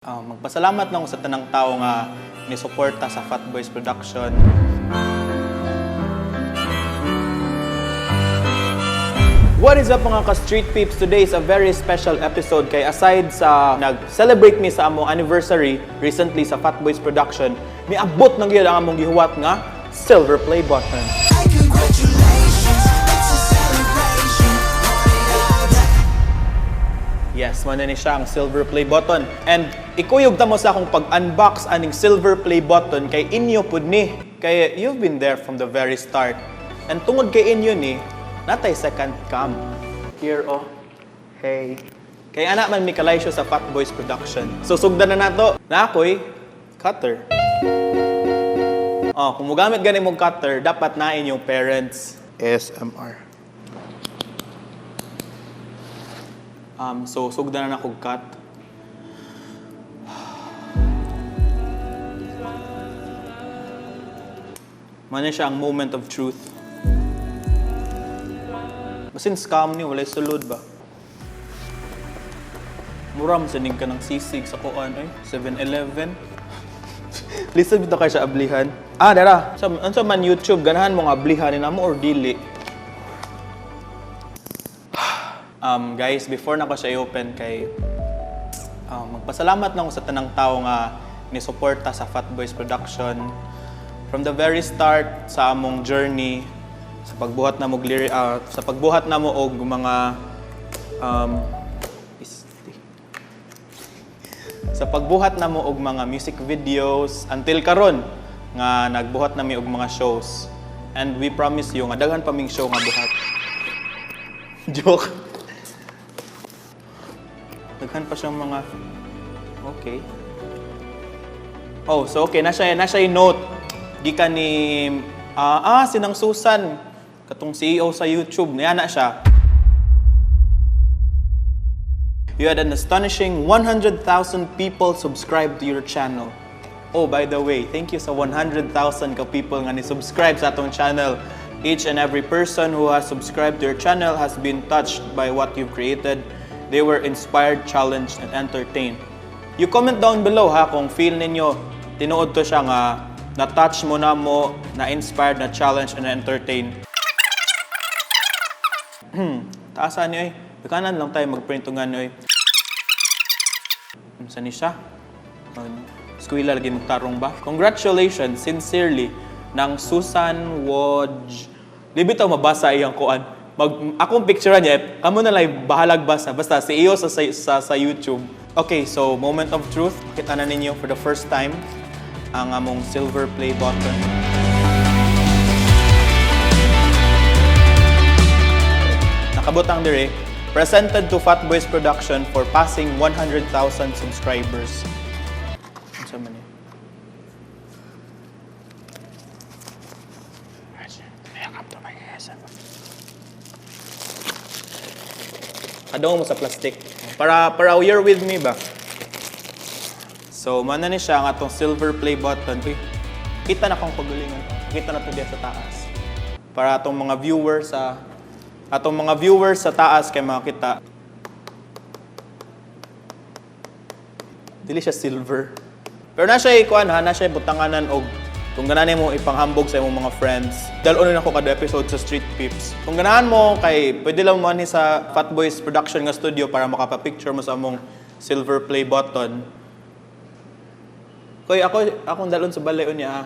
Magpasalamat na ako sa tanang tao nga ni-suporta sa Fat Boys Production. What is up, mga ka-street peeps? Today is a very special episode kay aside sa nag-celebrate mi sa among anniversary recently sa Fat Boys Production, miabot ng gyud ang among gihuwat nga silver play button. Hey, congratulations, it's a celebration. Party all day. Yes, mo na ni siya ang silver play button. And ikuyog ta mo sa akong pag-unbox aning silver play button kay inyo pud ni. Kay you've been there from the very start. And tungod kay inyo ni, natay second cam. Here, oh. Hey. Kay anak man mi kalaysyo sa Fat Boys Production. So sugdan na nato. Na ako'y cutter. Oh, kung mogamit gani mong cutter, dapat na inyong parents. ASMR. So sugdan na nako cut. Mano siya ang moment of truth. Basin scam ni, walay sulod ba? Mura man ka ng sisig sa kuan ay 7-Eleven. Lisod bitaw kay siya ablihan. Ah, dara. Sa unsa man YouTube ganahan mo nga ablihan ni namo or dili? Guys, before na ko siya i-open kay magpasalamat na ako sa tanang tao nga ni-suporta sa Fat Boys Production. From the very start sa among journey sa pagbuhat na mo sa pagbuhat na mo og mga sa pagbuhat na mo og mga music videos until karon nga nagbuhat na mi og mga shows. And we promise you nga daghan pa ming show nga buhat. Joke. Daghan pa siyang mga. Okay. Oh, so okay, na siya yung note. Gikan ni sinang Susan katong CEO sa YouTube, niya na siya. You had an astonishing 100,000 people subscribe to your channel. Oh, by the way, thank you sa 100,000 ka people nga ni-subscribe sa atong channel. Each and every person who has subscribed to your channel has been touched by what you've created. They were inspired, challenged, and entertained. You comment down below ha kung feel ninyo tinuod to siya nga na-touch mo na mo, na-inspired, na-challenge, and na-entertain. Taasan niyo eh. Bikanan lang tayo mag-print nga niyo eh. Unsa ni siya? Skwela lagi magtarong ba? Congratulations, sincerely, ng Susan Wodge. Di bitaw mabasa iyang kuan. Akong picture niya, eh, kamo na lang bahalag basa. Basta si iyo sa YouTube. Okay, so moment of truth. Kita na ninyo for the first time ang among silver play button. Nakabutang dire, presented to Fat Boys Production for passing 100,000 subscribers. Unsa man ni? Kadong mo sa plastic. Para you're with me ba? So, mana ni siya ang atong silver play button. Uy, kita na kong pagalingan. Kita na to diya sa taas. Para atong mga viewers sa taas kay makita. Dili siya silver. Pero na siya ikuan ha, na siya butanganan og kung ganahan mo ipanghambog sa imong mga friends. Dal-on na ako kada episode sa Street Peeps. Kung ganahan mo kay pwede lang mo ani sa Fat Boys Production nga studio para makapa-picture mo sa among silver play button. Koy, ako akong dalon sa balay unya ha.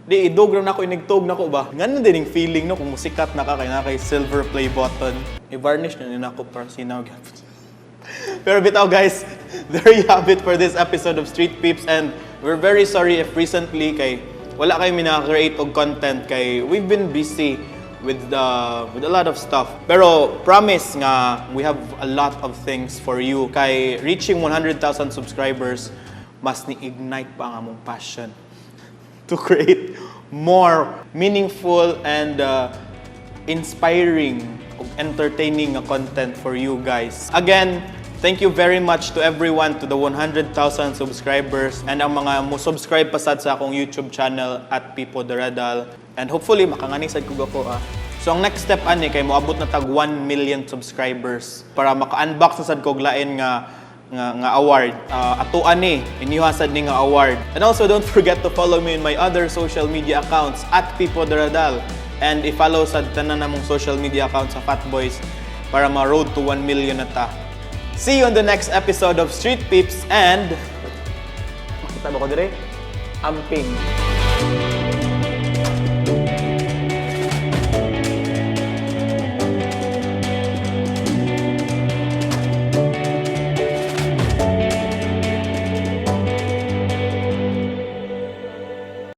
Di idog ra na ako inigtog na ko ba. Ngano din yung feeling no kung musikat na ka kay na kay silver play button. I-varnish na nila ako para sinaw gyapon. Pero bitaw guys, there you have it for this episode of Street Peeps, and we're very sorry if recently kay wala kayo mina-create og content kay we've been busy with a lot of stuff. Pero promise nga we have a lot of things for you. Kay reaching 100,000 subscribers mas ni-ignite pa ang among passion to create more meaningful and inspiring ug entertaining nga content for you guys. Again, thank you very much to everyone, to the 100,000 subscribers and ang mga mo subscribe pasad sa akong YouTube channel at Pipo Doradal. And hopefully makangani sad ko ako ah. So ang next step ani kay moabot na tag 1 million subscribers para maka-unbox na sad kog lain nga nga award. Atuan ni, inyuha sad ni nga award. And also, don't forget to follow me in my other social media accounts @PipoDaradal and i-follow sa tanan namong social media accounts sa Fat Boys para ma-road to 1 million na ta. See you on the next episode of Street Peeps and makita ba ko dire? Amping.